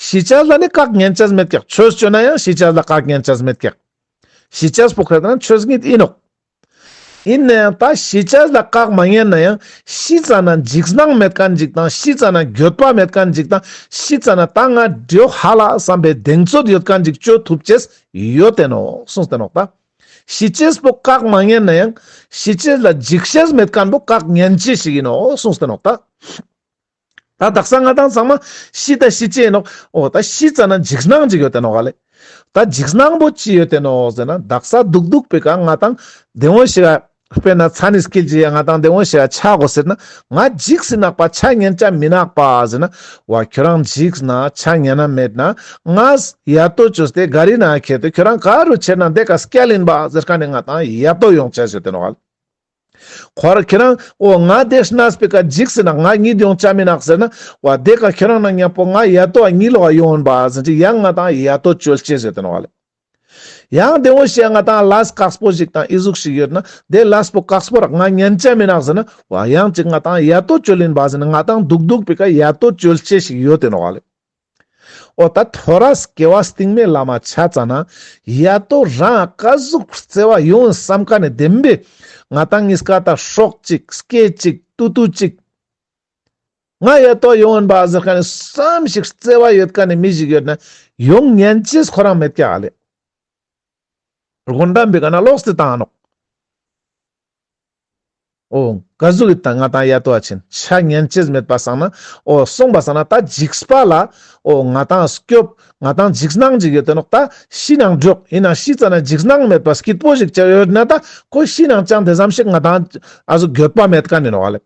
ཤི་ཅེས་ལ་ནི་བཀག་ཉན་ཅེས་མེད་ཀྱག། ཆོས་བཅོ་ན་ཡང་ཤི་ཅེས་ལ་བཀག་ཉན་ཅེས་མེད་ཀྱག། ཤི་ཅེས་པོ་ཁེ་ཏེ་ན་ཆོས་ཉིད་ཡིན་ནོག། ཡིན་ན་ཡང་ད་ཤི་ཅེས་ལ་བཀག་མ་ཉན་ན་ཡང་ཤི་ཙ་ན་འཇིགས་སྣང་མེད་མཁན་ཅིག་དང་ཤི་ཙ་ན་འགྱོད་པ་མེད་མཁན་ཅིག་དང་ཤི་ཙ་ན་ད་ང་འགྲོ་ཧ་ལ་བསམ་པའི་གདེང་ཚོད་ཡོད་མཁན་ཅིག་ཅོ་ཐུབ་ཅེས་ཡོད་དེ་ནོག་གསུངས་ཏེ་ནོག་ད། ཤི་ཅེས་པོ་བཀག་མ་ཉན་ན་ཡང་ཤི་ཅེས་ལ་འཇིགས་ཤེས་མེད་མཁན་པོ་བཀག་ཉན་ཅེས་ཤིག་ཡིན་ནོག་གསུངས་ཏེ་ནོག་ད། ད་དག་ས་ང་ཏང་ཚང་མ་ཤི་ད་ཤི་ཅེས་ཡིན་ནོག་འོ་ད་ཤི་ཙ་ན་འཇིགས་སྣང་ཅིག་ཡོད་དེ་ནོག་ག་ལེ། ད་འཇིགས་སྣང་པོ་ཅི་ཡོད་དེ་ནོག་ཟེར་ན་དག་ས་སྡུག་སྡུག་པའི་ཀ་ང་ཏང་དེ་འོ་ཞིག་ག་དཔེར་ན་ཚ་ནི་སྐྱིལ་ཅིག་ཡ་ང་ཏང་དེ་འོ་ཞིག་ག་ཆ་དགོས་ཟེར་ན་ང་འཇིགས་སི་ནག་པ་ཆ་ཉན་ཅ་མི་ནག་པ་ཟེར་ན་བ་ཁྱོ་རང་འཇིགས་ན་ཆ་ཉན་ན་མེད་ན་ང་ཡ་ཏོ་ཅོས་ཏེ་ག་རི་ན་ཁྱེར་ཏེ་ཁྱོ་རང་ག་རུ་ཆེར་ན་དེ་ཀ་སྐྱལ་ཡིན་པ་ཟེར་ཁ་ནས་ང་ཏང་ཡ་ཏོ་ཡོང་ཅེས་ཡོད་དེ་ནོག་ག་ལེ། ཁོ་ར་ཁྱེད་རང་འོ་ང་དེ་གནས་པའི་ཀ་འཇིགས་སི་ནག་ང་གཉིད་ཡོང་ཅ་མི་ནག་ཟེར་ན་བ་དེ་ཀ་ཁྱེད་རང་ན་མཉམ་པོ་ང་ཡ་ཏོ་ཨ་གཉིད་ལོག་ཡོང་བ་ཟེར་ཅིག་ཡང་ང་ཏང་ཡ་ཏོ་བཅོལ་ཅེས་ཟེར་དེ་ནོག་ག་ལེ། ཡང་དེ་འོ་ཞེས་ང་ཏང་ལས་ཁག་པོ་ཞིག་དང་ཨི་ཟུག་ཞིག་ཡོད་ན་དེ་ལས་པོ་ཁག་པོ་རག་ང་ཉན་ཅ་མི་ནག་ཟེར་ན་བ་ཡང་ཅིག་ང་ཏང་ཡ་ཏོ་བཅོལ་ཡིན་པ་ཟེར་ན་ང་ཏང་སྡུག་སྡུག་པའི་ཀ་ཡ་ཏོ་བཅོལ་ཅེས་ཞིག་ཡོད་དེ་ནོག་ག་ལེ། འོ་ད་ཐོ་རས་སྐྱེ་བ་སྟིང་མའི་ལམ་མ་ཆ་ཙ་ན་ཡ་ཏོ་རང་ཀ་ཟུག་བརྩེ་བ་ཡོང་བསམ་ཁ་ནས་བདེན་པའི་ང་ཏང་གཉིས་ཀ་ད་སྲོག་གཅིག་སྐད་གཅིག་ཏུ་ཏུ་གཅིག་ང་ཡ་ཏོ་ཡོང་བ་ཟེར་ཁ་ནས་བསམ་ཞིག་བརྩེ་བ་ཡོད་ཁ་ནས་མི་ཞིག་ཡོད་ན་ཡོང་ཉན་ཅེས་ཁོ་རང་མེད་ཀྱག་ལེ། སྒོ་འགྲམ་པའི་ཀ་ན་ལོག་སྟེ་བཏང་ནོག་འོ་ག་ཟུག་གི་ད་ང་ཏང་ཡ་ཏོ་ཨ་ཆེན་ཆ་ཉན་ཅེས་མེད་པ་སང་ན་འོ་སོང་པ་སང་ན་ད་འཇིགས་པ་ལ་འོ་ང་ཏང་སྐྱོབ་ང་ཏང་འཇིགས་སྣང་ཅིག་ཡོད་དེ་ནོག་ད་ཤི་ནང་འགྲོག་ཡིན་ན་ཤི་ཙ་ན་འཇིགས་སྣང་མེད་པ་སྐྱིད་པོ་ཞིག་ཅིག་ཡོད་ན་ད་ཁོ་ཤི་ནང་ཅང་དེ་ཙམ་ཞིག་ང་ཏང་ཨ་ཟུག་འགྱོད་པ་མེད་མཁན་ཡིན་ནོག་ལེ།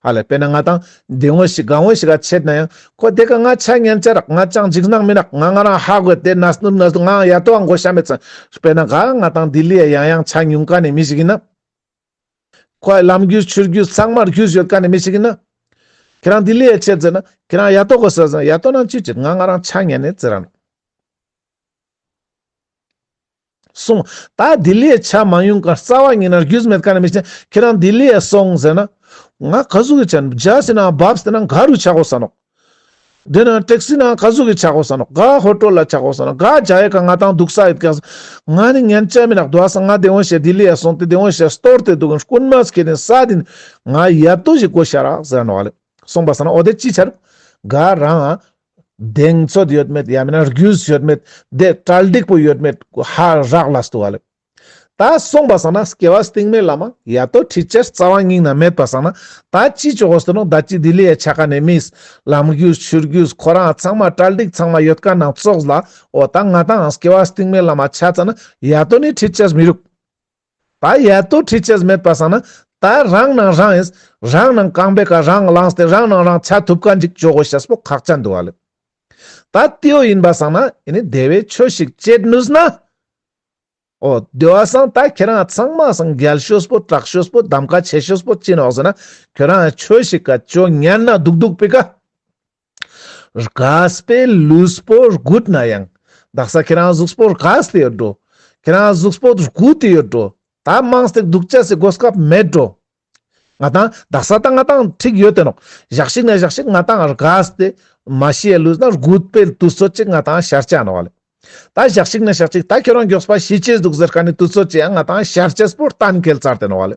ཧ་ལེ་དཔེར་ན་ང་ཏང་དེ་འོ་ཞིག་ག་འོ་ཞིག་ག་ཆད་ན་ཡང་ཁོ་དེ་ཀ་ང་ཆ་ཉན་ཅ་རག་ང་ཅང་འཇིགས་སྣང་མི་ནག་ང་ང་རང་ཧ་གོ་དེ་ནས་ནུབ་ནས་ང་ཡ་ཏོ་ཨང་གོ་ཤ་མེད་ཙང་དཔེར་ན་ག་ང་ཏང་ལྡི་ལི་ཡ་ཡང་ཡང་ཆ་ཉུང་མཁན་ནི་མི་ཞིག་ཡིན་ན། ཁོ་ལམ་རྒྱུས་ཆུ་རྒྱུས་ཚང་མ་རྒྱུས་ཡོད་མཁན་ནི་མི་ཞིག་ཡིན་ན། ཁྱེད་རང་ལྡི་ལི་ཡ་ཆད་ཟེར་ན་ཁྱེད་རང་ཡ་ཏོ་གོ་ས་ཟེར་ན་ཡ་ཏོ་ནང་ཅི་ཅི་ང་ང་རང་ཆ་ཉན་ནས་ཟེར་ར་ནོག་སོང་། ད་ལྡི་ལི་ཡ་ཆ་མ་ཡོང་ཀ་རྩ་བ་ཉིད་ན་རྒྱུས་མེད་མཁན་ནི་མི་ཞིག་ཁྱེད་རང་ལྡི་ལི་ཡ་སོང་ཟེར་ན། ང་ག་ཟུག་གི་ཆ་ཇ་སི་ནང་བབས་ཏེ་ན་ག་རུ་ཆ་གོ་ས་ནོག་དེ་ན་ཊེག་སི་ནང་ག་ཟུག་གི་ཆ་གོ་ས་ནོག་ག་ཧོ་ཊོལ་ལ་ཆ་གོ་ས་ནོག་ག་ཇ་ཡེ་ཀ་ང་ཏང་འདུག་ས་ཡོད་ཀྱག་ང་ནི་ཉན་ཅ་མི་ནག་དུ་བ་ས་ང་དེ་འོ་ཞེས་ལྡི་ལི་ཡ་སོང་སྟེ་དེ་འོ་ཞེས་སྟོར་ཏེ་འདུག་རྐུན་མ་སྐྱེ་ནས་ས་དིན་ང་ཡ་ཏོ་ཞིག་གོ་ཤ་རག་ཟེར་ནོག་ལེ། སོང་པ་ས་ན་འོ་དེ་ཅི་ཆར་ག་རང་གདེང་ཚོད་ཡོད་མེད་ཡ་མེད་ན་རྒྱུས་ཡོད་མེད་དེ་གྲལ་སྒྲིག་པོ་ཡོད་མེད་ཧ་རག་ལ་སྟུ་བ་ལེ། ད་སོང་པ་སང་ན་སྐྱེ་བ་སྟིང་མའི་ལམ་མ་ཡ་ཏོ་ཁྲིད་ཅེས་རྩ་བ་ཉིད་ན་མེད་པ་སང་ན་ད་ཅི་ཅོ་གོས་ཏེ་ནོག་ད་ཅི་ལྡི་ལི་ཡ་ཆ་ཁན་ནི་མིས་ལམ་རྒྱུས་ཆུ་རྒྱུས་ཁོ་རང་ཚང་མ་གྲལ་སྒྲིག་ཚང་མ་ཡོད་ཁན་ནང་ཙོགས་ལ་འོ་ད་ང་ཏང་སྐྱེ་བ་སྟིང་མའི་ལམ་མ་ཆ་ཙ་ན་ཡ་ཏོ་ནི་ཁྲིད་ཅེས་མི་རུག་ད་ཡ་ཏོ་ཁྲིད་ཅེས་མེད་པ་སང་ན་ད་རང་ནང་རང་ཨིན་རང་ནང་རྐང་པའི་ཀ་རང་ལངས་ཏེ་རང་ནང་རང་ཆ་ཐུབ་ཁན་ཅིག་ཅོ་གོས་ཤེས་པོ་ཁག་ཅན་འདུག་ཨ་ལེ། ད་ཏེའོ་ཨིན་པ་སང་ན་ཨེ་ནི་དེ་བའི་ཆོས་ཤིག་ཅོ་ནུས་ན། འོ་དེ་བ་སང་ད་ཁྱེ་རང་ཚང་མ་སང་རྒྱལ་ཤོས་པོ་དྲག་ཤོས་པོ་གདམ་ཀ་ཆེ་ཤོས་པོ་ཅི་ནོག་ཟེར་ན་ཁྱེ་རང་ཆོས་ཤིག་ག་ཅོ་ཉན་ན་དུག་དུག་པི་ཀ། རྒས་པའི་ལུས་པོ་རྒུད་ན་ཡང་། དག་ས་ཁྱེ་རང་གཟུགས་པོ་རྒས་ཏེ་ཡོད་འགྲོ། ཁྱེ་རང་གཟུགས་པོ་རྒུད་དེ་ཡོད་འགྲོ། ད་མང་སྟེ་དུག་ཅེས་སི་གོ་སྐབས་མེད་འགྲོ། ང་ཏང་དག་ས་ད་ང་ཏང་ཁྲིག་ཡོད་དེ་ནོག་ཞག་ཞིག་ན་ཞག་ཞིག་ང་ཏང་རྒས་ཏེ་མ་ཤི་ཡ་ལུས་ན་རྒུད་པའི་དུས་ཚོད་ཅིག་ང་ཏང་ཤར་ཆ་ནོག་ལེ། ད་ཞག་ཞིག་ན་ཞག་ཞིག་ད་ཁྱེ་རང་མགྱོགས་པ་ཤི་ཅེས་དུག་ཟེར་ཁན་ནི་དུས་ཚོད་ཅིག་ཡང་ང་ཏང་ཤར་ཅེས་པོ་གཏན་འཁེལ་ཚར་ཏེ་ནོག་ལེ།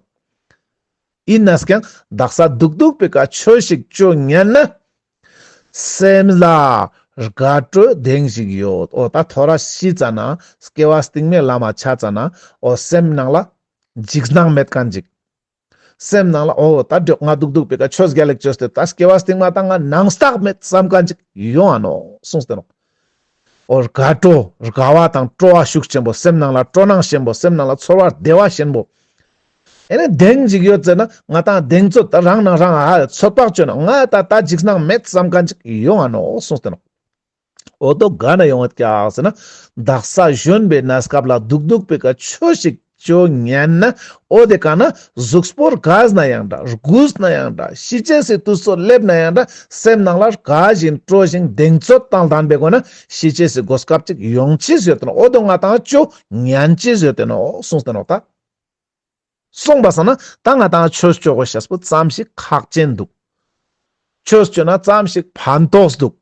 ཨིན་ནས་ཀྱང་དག་ས་དུག་དུག་པི་ཀ་ཆོས་ཤིག་ཅོ་ཉན་ན་སེམས་ལ་དགའ་སྤྲོ་གདེང་ཞིག་ཡོད། འོ་ད་ཐོ་རས་ཤི་ཙ་ན་སྐྱེ་བ་སྟིང་མའི་ལམ་མ་ཆ་ཙ་ན་འོ་སེམས་ནང་ལ་འཇིགས་སྣང་མེད་ཁན་ཅིག་སེམས་ནང་ལ་འོ་ད་འགྲོ་ང་དུག་དུག་པི་ཀ་ཆོས་རྒྱལ་ལེགས་ཅོས་ཏེ་ད་སྐྱེ་བ་སྟིང་མ་ད་ང་ནང་རྟགས་མེད་སམ་ཁན་ཅིག་ཡོང་ང་ནོག་གསུངས་ཏེ་ནོག་འོ་དགའ་སྤྲོ་དགའ་བ་དང་སྤྲོ་བ་ཤུགས་ཆེན་པོ་སེམས་ནང་ལ་སྤྲོ་སྣང་ཆེན་པོ་སེམས་ནང་ལ་ཚོར་བ་བདེ་བ་ཆེན་པོ། ཨེ་ནི་གདེང་ཅིག་ཡོད་ཟེར་ན་ང་ཏང་གདེང་ཚོད་ད་རང་ནང་རང་ཧ་ཚོད་དཔག་ཅོ་ན་ང་ད་ད་འཇིགས་སྣང་མེད་སམ་ཁན་ཅིག་ཡོང་ང་ནོག་གསུངས་ཏེ་ནོག་འོ་དོ་ག་ན་ཡོང་ངད་ཀྱག་ཟེར་ན། དག་ས་གཞོན་པའི་གནས་སྐབས་ལ་དུག་དུག་པི་ཀ་ཆོས་ཤིག་ཅོ་ཉན་ན་འོ་དེ་ཀ་ན་གཟུགས་པོ་རྒས་ན་ཡང་འདྲ་རྒུད་ན་ཡང་འདྲ་ཤི་ཅེས་སི་དུས་ཚོད་སླེབས་ན་ཡང་འདྲ་སེམས་ནང་ལ་དགའ་ཞིང་སྤྲོ་ཞིང་གདེང་ཚོད་དང་ལྡན་པའི་སྒོ་ན་ཤི་ཅེས་སི་གོ་སྐབས་ཅིག་ཡོང་ཅེས་ཡོད་དེ་ནོག་འོ་དོ་ང་ཏང་ཅོ་ཉན་ཅེས་ཡོད་དེ་ནོག་གསུངས་ཏེ་ནོག་ད། སོང་པ་སང་ན་ད་ང་ཏང་ཆོས་ཅོ་གོས་ཤེས་པོ་ཙམ་ཞིག་ཁག་ཅན་དུག་ཆོས་ཅོ་ན་ཙམ་ཞིག་ཕན་ཐོགས་དུག་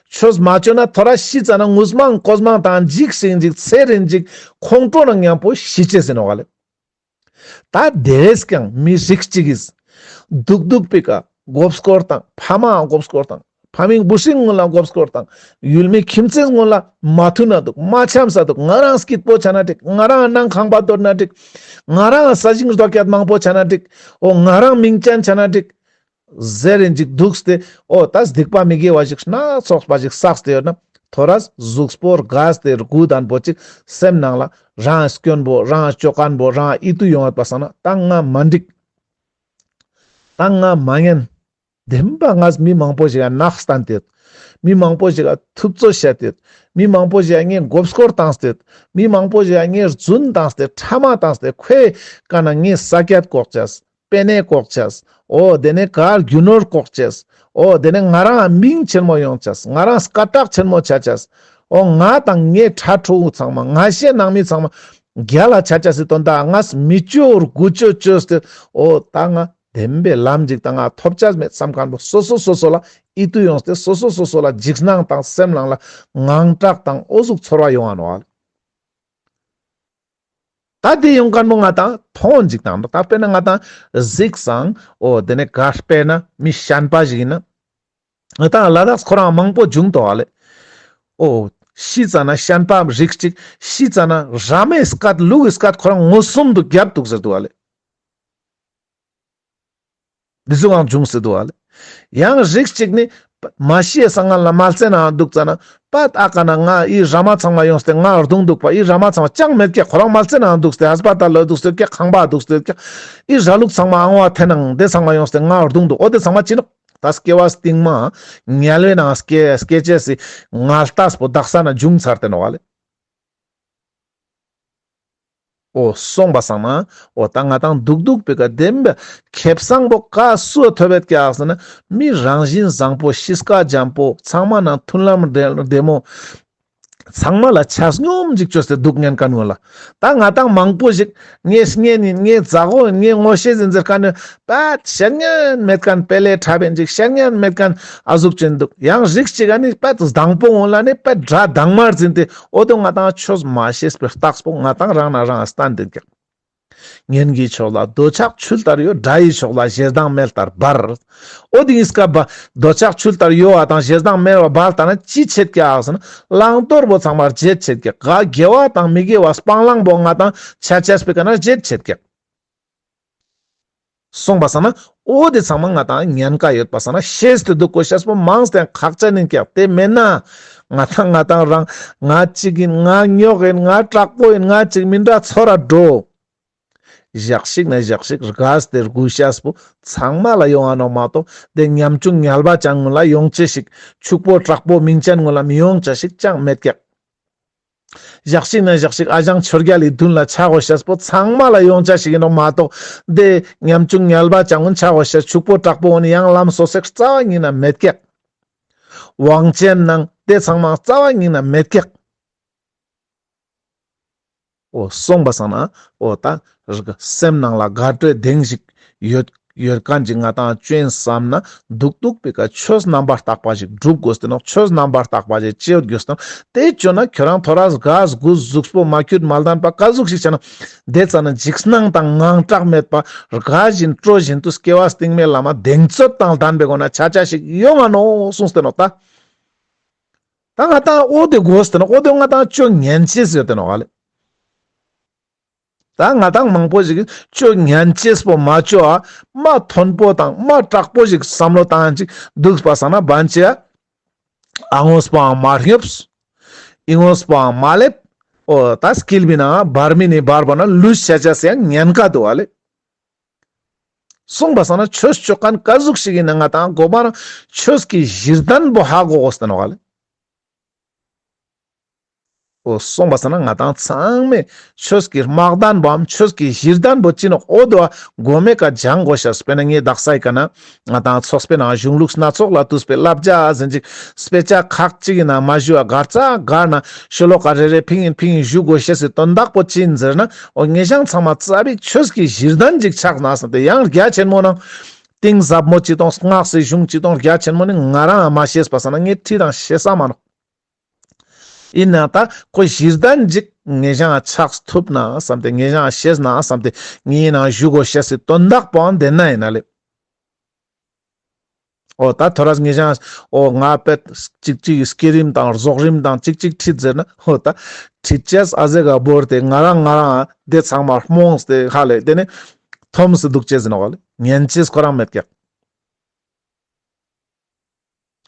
ཆོས་མ་ཅོས་ན་ཐོ་རས་ཤི་ཙ་ན་ངུས་མང་ཀོས་མང་དང་འཇིགས་ཤིང་འཇིགས་ཚེ་རིང་འཇིགས་ཁོང་ཁྲོ་ནང་མཉམ་པོ་ཤི་ཅེས་ཨིན་ནོག་ལེ། ད་དེ་བས་ཀྱང་མི་རིགས་གཅིག་གིས་སྡུག་སྡུག་པའི་ཀ་མགོ་སྐོར་དང་ཕ་མའང་མགོ་སྐོར་དང་ཕ་མིང་བུ་སྲིང་ངུན་ལ་མགོ་སྐོར་དང་ཡུལ་མི་ཁྱིམ་མཚེས་ངུན་ལ་མ་མཐུན་ན་འདུག་མ་འཆམས་ས་འདུག་ང་རང་སྐྱིད་པོ་ཆ་ན་འགྲིག་ང་རང་ནང་ཁང་པ་དོར་ན་འགྲིག་ང་རང་ས་ཞིང་རྡོ་ཀྱད་མང་པོ་ཆ་ན་འགྲིག་འོ་ང་རང་མིང་ཅན་ཆ་ན་འགྲིག་ཟེར་རིན་ཅིག་འདུག་སྟེ། འོ་ད་སྡིག་པ་མི་དགེ་བ་ཞིག་སྣ་ཚོགས་པ་ཞིག་བསགས་ཏེ་ཡོད་ན་ཐོ་རས་གཟུགས་པོ་རྒས་ཏེ་རྒུད་ལྡན་པོ་ཅིག་སེམས་ནང་ལ་རང་སྐྱོན་པོ་རང་ཅོ་མཁན་པོ་རང་ཨིད་ཏུ་ཡོང་ཡོད་པ་སང་ན་ད་ང་མ་འགྲིག་ད་ང་མ་ཉན། བདེན་པ་ངས་མི་མང་པོ་ཞིག་ལ་ནག་སྟན་ཏེ་ཡོད། མི་མང་པོ་ཞིག་ལ་ཐུབ་ཚོད་བཤད་དེ་ཡོད། མི་མང་པོ་ཞིག་ལ་ངས་མགོ་སྐོར་བཏང་སྟེ་ཡོད། མི་མང་པོ་ཞིག་ལ་ངས་རྫུན་བཏང་སྟེ་ཕྲ་མ་བཏང་སྟེ་ཁོའི་ཀ་ན་ངས་ས་ཀྱད་ལྐོག་ཅེས། པེ་ནེ་ལྐོག་ཅེས། འོ་དེ་ནས་གར་རྒྱུ་ནོར་ལྐོག་ཅེས། འོ་དེ་ནས་ང་རང་མིང་ཆེན་མོ་ཡོང་ཅེས། ང་རང་སྐད་གྲགས་ཆེན་མོ་ཆ་ཅེས། འོ་ང་དང་ངའི་ཕྲུ་གུ་ཚང་མ་ང་ཞེ་ནང་མི་ཚང་མ་རྒྱལ་ལ་ཆ་ཅེས་སི་དོན་དག་ངས་མི་ཅོ་རུ་གུ་ཅོ་ཅོས་ཏེ་འོ་ད་ང་བདེན་པའི་ལམ་ཅིག་ད་ང་ཐོབ་ཅེས་མེད་བསམ་མཁན་པོ་སོ་སོ་སོ་སོ་ལ་ཨིད་ཏུ་ཡོངས་ཏེ་སོ་སོ་སོ་སོ་ལ་འཇིགས་སྣང་དང་སེམས་ནང་ལ་དངངས་སྐྲག་དང་འོ་ཟུག་ཚོར་བ་ཡོང་ང་ནོག་ཨ། ད་དེ་ཡོང་མཁན་པོ་ང་དང་མཐོང་ཅིག་དང་ད་དཔེར་ན་ང་དང་གཟིགས་སང་འོ་དེ་ནས་ག་དཔེར་ན་མི་ཤན་པ་ཞིག་ཡིན་ན་ང་དང་ལ་དྭགས་ཁོ་རང་མང་པོ་བྱུང་འདུག་ཨ་ལེ། འོ་ཤི་ཙ་ན་ཤན་པ་རིགས་གཅིག་ཤི་ཙ་ན་ར་མའི་སྐད་ལུག་གི་སྐད་ཁོ་རང་ངོ་སུམ་དུ་རྒྱབ་འདུག་ཟེར་འདུག་ཨ་ལེ། འདི་ཟུག་ཡང་བྱུང་སྲིད་འདུག་ཨ་ལེ། ཡང་རིགས་གཅིག་ནི་མ་ཤི་ཡའི་སང་སྔན་ལ་མལ་སའི་ནང་འདུག་ཙ་ན་པད་ཨ་ཀ་ན་ང་ཨི་ར་མ་ཚང་མ་ཡོངས་ཏེ་ང་རྡུང་འདུག་པ། ཨི་ར་མ་ཚང་མ་ཅང་མེད་ཀྱག་ཁོ་རང་མལ་སའི་ནང་འདུག་སྟེ་ཧས་པ་ཏལ་ལ་འདུག་སྟེ་ཀྱག་ཁང་པ་འདུག་སྟེ་ཀྱག་ཨི་ར་ལུག་ཚང་མ་ཨང་བ་འཐེན་ནང་དེ་ཚང་མ་ཡོངས་ཏེ་ང་རྡུང་འདུག་འོ་དེ་ཚང་མ་ཅི་ནོག་ད་སྐྱེ་བ་སྟིང་མ་དམྱལ་བའི་ནང་སྐྱེ་སྐྱེ་ཅེས་སི་ངལ་རྟགས་པོ་དག་ས་ན་བྱུང་ཚར་ཏེ་ནོག་ཨ་ལེ། འོ་སོང་པ་སང་ན་འོ་ད་ང་དང་སྡུག་སྡུག་པའི་ཀ་བདེན་པའི་ཁེ་བཟང་པོ་ཀ་སུ་ཐོབ་ཡོད་ཀྱག་ཟེར་ན་མི་རང་བཞིན་བཟང་པོ་གཤིས་ཀ་འཇམ་པོ་ཚང་མ་ནང་མཐུན་ལམ་བདེ་བདེ་མོ་ཚང་མ་ལ་ཆ་སྙོམས་ཅིག་བཅོས་ཏེ་འདུག་ཉན་མཁན་ངོ་ལ་ད་ང་དང་མང་པོ་ཞིག་ངའི་གཉེན་ཡིན་ངའི་མཛའ་བོ་ཡིན་ངའི་ངོ་ཤེས་ཡིན་ཟེར་མཁན་ནི་པད་བཤད་ཉན་མེད་མཁན་པེ་ལེ་ཁྲ་བེན་ཅིག་བཤད་ཉན་མེད་མཁན་ཨ་ཟུག་ཅིག་འདུག་ཡང་རིགས་གཅིག་ཨ་ནི་པད་དང་པོ་འོང་ལ་ནི་པད་དགྲ་དང་མར་འཛིན་ཏེ་འོ་དོ་ང་དང་ཆོས་མ་ཤེས་པའི་རྟགས་པོ་ང་དང་རང་ན་རང་སྟན་ཏེ་ཀྱག་གཉེན་གྱི་ཕྱོགས་ལ་འདོད་ཆགས་ཆུ་ལྟར་གཡོ། དགྲ་ཡི་ཕྱོགས་ལ་ཞེ་སྡང་མེ་ལྟར་འབར། འོ་དེ་ཡིན་སྐབས་འདོད་ཆགས་ཆུ་ལྟར་གཡོ་བ་དང་ཞེ་སྡང་མེ་ལྟར་འབར་ལྟ་ན་ཅི་ཆད་ཀྱག་ཟེར་ན་བླང་དོར་པོ་ཚང་མ་བརྗེད་ཆད་ཀྱག་ག་དགེ་བ་དང་མི་དགེ་བ་སྤང་བླང་པོ་ང་དང་ཆ་ཆས་པའི་ཀ་ན་བརྗེད་ཆད་ཀྱག་སོང་པ་སང་ན་འོ་དེ་ཚང་མ་ང་དང་ཉེན་ཁ་ཡོད་པ་སང་ན་ཤེས་ཏེ་འདུག་དགོས་ཤེས་པོ་མང་སྟེ་ཁག་ཅན་ཡིན་ཀྱག་དེ་མེད་ན་ང་དང་ང་དང་རང་ང་གཅིག་ཡིན་ང་རྙོག་ཡིན་ང་དྲག་པོ་ཡིན་ང་གཅིག་མི་འདྲ་ཚོར་ར་འགྲོ། ཞག་ཞིག་ན་ཞག་ཞིག་རྒས་ཏེ་རྒུད་ཤེས་པོ་ཚང་མ་ལ་ཡོང་ང་ནོག་མ་གཏོགས་དེ་ཉམ་ཆུང་ངལ་བ་ཅན་ངུན་ལ་ཡོང་ཅེས་ཤིག་ཕྱུག་པོ་དྲག་པོ་མིང་ཅན་ངུན་ལ་མི་ཡོང་ཅེས་ཤིག་ཅང་མེད་ཀྱག་ཞག་ཞིག་ན་ཞག་ཞིག་ཨ་ཞང་ཆོས་རྒྱལ་ལི་མདུན་ལ་ཆ་དགོས་ཤེས་པོ་ཚང་མ་ལ་ཡོང་ཅེས་ཤིག་ཡིན་ནོག་མ་གཏོགས་དེ་ཉམ་ཆུང་ངལ་བ་ཅན་ངུན་ཆ་དགོས་ཤེས་ཕྱུག་པོ་དྲག་པོ་འོ་ནི་ཡང་ལམ་སོ་སོའི་རྩ་བ་ཉིད་ན་མེད་ཀྱག་དབང་ཅན་ནང་དེ་ཚང་མ་རྩ་བ་ཉིད་ན་མེད་ཀྱག་འོ་སོང་པ་སང་ན་འོ་ད་སེམས་ནང་ལ་དགའ་སྤྲོའི་གདེང་ཞིག་ཡོད་ཡོད་མཁན་ཅིག་ང་དང་ཅོ་ཡིན་བསམ་ན་སྡུག་སྡུག་པའི་ཀ་ཆོས་རྣམ་པར་དག་པ་ཞིག་སྒྲུབ་དགོས་ཏེ་ནོག་ཆོས་རྣམ་པར་དག་པ་ཞིག་ཅོ་དགོས་ཏེ་ནོག་དེ་ཅོ་ན་ཁྱོད་རང་ཐོ་རས་རྒས་རྒུད་གཟུགས་པོ་མ་ཁྱུད་མ་ལྡན་པ་ཀ་ཟུག་ཞིག་བྱས་ན་དེ་ཙ་ན་འཇིགས་སྣང་དང་དངངས་སྐྲག་མེད་པ་རྒས་བཞིན་སྤྲོ་བཞིན་དུ་སྐྱེ་བ་སྟིང་མའི་ལམ་མ་གདེང་ཚོད་དང་ལྡན་པའི་སྒོ་ན་ཆ་ཆ་ཞིག་ཡོང་ང་ནོག་གསུངས་ཏེ་ནོག་ད། ད་ང་དང་འོ་དེ་དགོས་ཏེ་ནོག་འོ་དེ་ང་དང་ཅོ་ཉན་ཅེས་ཡོད་དེ་ནོག་ཨ་ལེ། ད་ང་དང་མང་པོ་ཞིག་ཅོ་ཉན་ཅེས་པོ་མ་ཅོ་ཨ་མ་མཐོན་པོ་དང་མ་དྲག་པོ་ཞིག་བསམ་བློ་བཏང་ཅིག་འདུག་པ་སང་ན་བན་ཅེ་ཨ་ངོས་པའང་མ་སྙོབས། ཨི་ངོས་པའང་མ་ལེབ། འོ་ད་སྐྱིལ་བི་ནང་བར་མི་ནི་བར་བ་ན་ལུས་ཆ་ཆ་སེ་ཡང་ཉན་ཀ་འདུག་ཨ་ལེ། སོང་པ་སང་ན་ཆོས་ཅོ་མཁན་ཀ་ཟུག་ཞིག་ཡིན་ན་ང་དང་གོ་མ་རང་ཆོས་ཀྱི་གཞི་རྟེན་པོ་ཧ་གོ་དགོས་ཏེ་ནོག་ཨ་ལེ། འོ་སོང་པ་སང་ན་ང་དང་ཚང་མས་ཆོས་ཀྱི་དམག་དོན་པོའམ་ཆོས་ཀྱི་གཞི་རྟེན་པོ་ཅི་ནོག་འོ་དོ་གོ་མེ་ཀ་སྦྱང་དགོས་ཤེས། དཔེར་ན་ངས་དག་སའི་ཀ་ན་ང་དང་ཚོགས་པའི་ནང་གཞུང་ལུགས་སྣ་ཚོགས་ལ་བཏུས་པའི་བསླབ་བྱ་ཟེར་ཅིག་དཔེ་ཆ་ཁག་ཅིག་གི་ནང་མ་ཞུ་བ་གར་ཙ་གར་ན་ཤོ་ལོ་ཀ་རེ་རེ་ཕིང་ཡིན་ཕིང་ཡིན་ཞུ་དགོས་ཤེས་སི་དོན་དག་པོ་ཅི་ཡིན་ཟེར་ན་འོ་ངེ་ཞང་ཚང་མ་རྩ་བའི་ཆོས་ཀྱི་གཞི་རྟེན་ཅིག་ཆགས་ན་ཟེར་ཏེ་ཡང་རྒྱ་ཆེན་མོ་ནང་ གཏིང་ཟབ་མོ་ཅི་དང་སྔགས་སི་གཞུང་ཅི་དང་རྒྱ་ཆེན་མོ་ནི་ང་རང་མ་ཤེས་པ་སང་ན་ངའི་ཁྲིད་དང་ཤེས་ས་མ་ནོག། ཡིན་ན་ད་ཁོ་གཞི་རྟེན་ཅིག་ངེ་ཞང་ཆགས་ཐུབ་ན་བསམ་སྟེ་ངེ་ཞང་ཤེས་ན་བསམ་སྟེ་ངའི་ནང་བཞུགས་དགོས་ཤེས་སི་དོན་དག་པོའང་དེ་ན་ཡིན་ན་ལེ། འོ་ད་ཐོ་རས་ངེ་ཞང་འོ་ང་པད་ཅིག་ཅིག་བསྐྱེད་རིམ་དང་རྫོགས་རིམ་དང་ཅིག་ཅིག་ཁྲིད་ཟེར་ན། འོ་ད་ཁྲིད་ཅེས་ཨ་ཟེ་ག་བོར་ཏེ་ང་རང་ང་རང་དེ་ཚང་མ་རྨོངས་ཏེ་ཧ་ལེ་དེ་ནི་འཐོམས་སེ་འདུག་ཅེས་ཟེར་ནོག་ལེ། ཉན་ཅེས་ཁོ་རང་མེད་ཀྱག།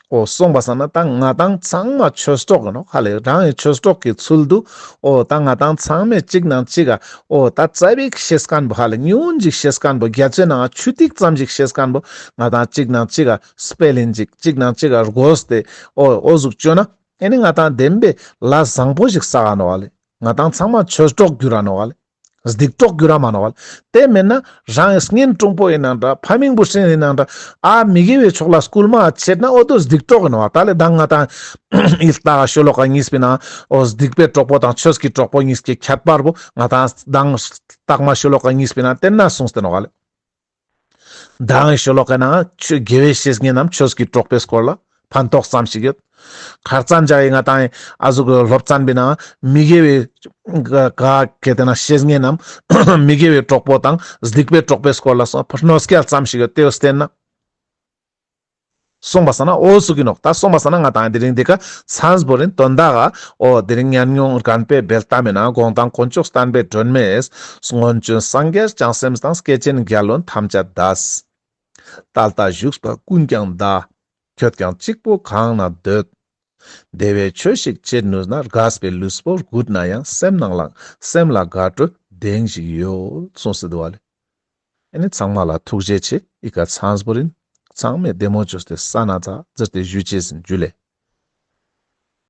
འོ་སོང་པ་སང་ན་ད་ང་དང་ཚང་མ་ཆོས་གྲོགས་ཡིན་ནོག་ཧ་ལེ། རང་གི་ཆོས་གྲོགས་ཀྱི་ཚུལ་དུ་འོ་ད་ང་དང་ཚང་མས་གཅིག་ནང་གཅིག་ག་འོ་ད་ཙ་པིག་ཤེས་མཁན་པོ་ཧ་ལེ་ཉུང་ཅིག་ཤེས་མཁན་པོ་རྒྱ་མཚོའི་ནང་ཆུ་ཐིགས་ཙམ་ཞིག་ཤེས་མཁན་པོ་ང་དང་གཅིག་ནང་གཅིག་ག་སྤེལ་ཡིན་ཅིག་གཅིག་ནང་གཅིག་ག་རྒོས་ཏེ་འོ་འོ་ཟུག་བཅོ་ན་ཨེ་ནི་ང་དང་བདེན་པའི་ལས་བཟང་པོ་ཞིག་བསགས་ནོག་ཧ་ལེ། ང་དང་ཚང་མ་ཆོས་གྲོགས་འགྱུར་ར་ནོག་ལེ། སྡིག་གྲོགས་འགྱུར་ར་མ་ནོག་ལེ། དེ་མེད་ན་རང་གི་གཉེན་དྲུང་པོ་ཡིན་ནའང་འདྲ། ཕ་མིང་བུ་སྲིང་ཡིན་ནའང་འདྲ། ཨ་མི་དགེ་བའི་ཕྱོགས་ལ་སྐུལ་མ་ཆེད་ན་འོ་དོ་སྡིག་གྲོགས་ཡིན་ནོག་ལེ། ད་ལེ་ད་ང་དང་ཡིད་ལྟ་ཤོ་ལོ་ཀ་གཉིས་པའི་ནང་འོ་སྡིག་པའི་གྲོགས་པོ་དང་ཆོས་ཀྱི་གྲོགས་པོ་གཉིས་ཀྱི་ཁྱད་པར་པོ་ང་དང་དང་རྟགས་མ་ཤོ་ལོ་ཀ་གཉིས་པའི་ནང་དེ་ན་གསུངས་ཏེ་ནོག་ལེ། མདང་ངི་ཤོ་ལོ་ཀའི་ནང་ཆོས་དགེ་བའི་བཤེས་གཉེན་ནམ་ཆོས་ཀྱི་གྲོགས་པོའི་སྐོར་ལ་ཕན་ཐོགས་ཙམ་ཞིག་ཡོད། ཁར་ཙན་ཇ་ཡི་ང་དང་ཨ་ཟུག་གི་སློབ་ཚན་པའི་ནང་མི་དགེ་བའི་ག་ག་གལ་ཏེ་ན་བཤེས་གཉེན་ནམ་མི་དགེ་བའི་གྲོགས་པོ་དང་སྡིག་པའི་གྲོགས་པོའི་སྐོར་ལ་སོང་གནོད་སྐྱེལ་ཙམ་ཞིག་ཡོད། དེ་བོ་བསྟན་ན། སོང་པ་སང་ན་འོ་ཟུག་གི་ནོག། ད་སོང་པ་སང་ན་ང་དང་དེ་རིང་འདི་ཀ་མཚམས་བོར་ཡིན། དོན་དག་ག་འོ་དེ་རིང་ཉམས་མྱོང་རྒན་པའི་འབེལ་གཏམ་མེ་ན་དགོངས་དང་དཀོན་མཆོག་བསྟན་པའི་སྒྲོན་མེས། སྔོན་བྱོན་སངས་རྒྱས་བྱང་སེམས་དང་། སྐྱེས་ཆེན་རྒྱལ་བློན་ཐམས་ཅད་འདས། དལ་དལ་བཞུགས་པ་ཀུན་ཀྱང་འདའ། ཁྱོད་ཀྱང་གཅིག་པུ་གང་ན་སྡོད། བདེ་བའི་ཆོས་ཤིག་བྱེད་ནུས་ན། རྒས་པའི་ལུས་པོ་རྒུད་ན་ཡང་། སེམས་ནང་ལ་སེམས་ལ་དགའ་སྤྲོ་གདེང་ཞིག་ཡོད། གསུངས་སེ་འདུག་པ་ལེ། ཨེ་ནི་ཚང་མ་ལ་ཐུགས་རྗེ་ཆེ། ཨི་ཀ་མཚམས་བོར་ཡིན། ཚང་མས་བདེ་མོ་བཅོས་ཏེ་ས་ན་ཚ་ཟེར་ཏེ་ཞུ་ཅེས་ཡིན། འཇུ་ལེ།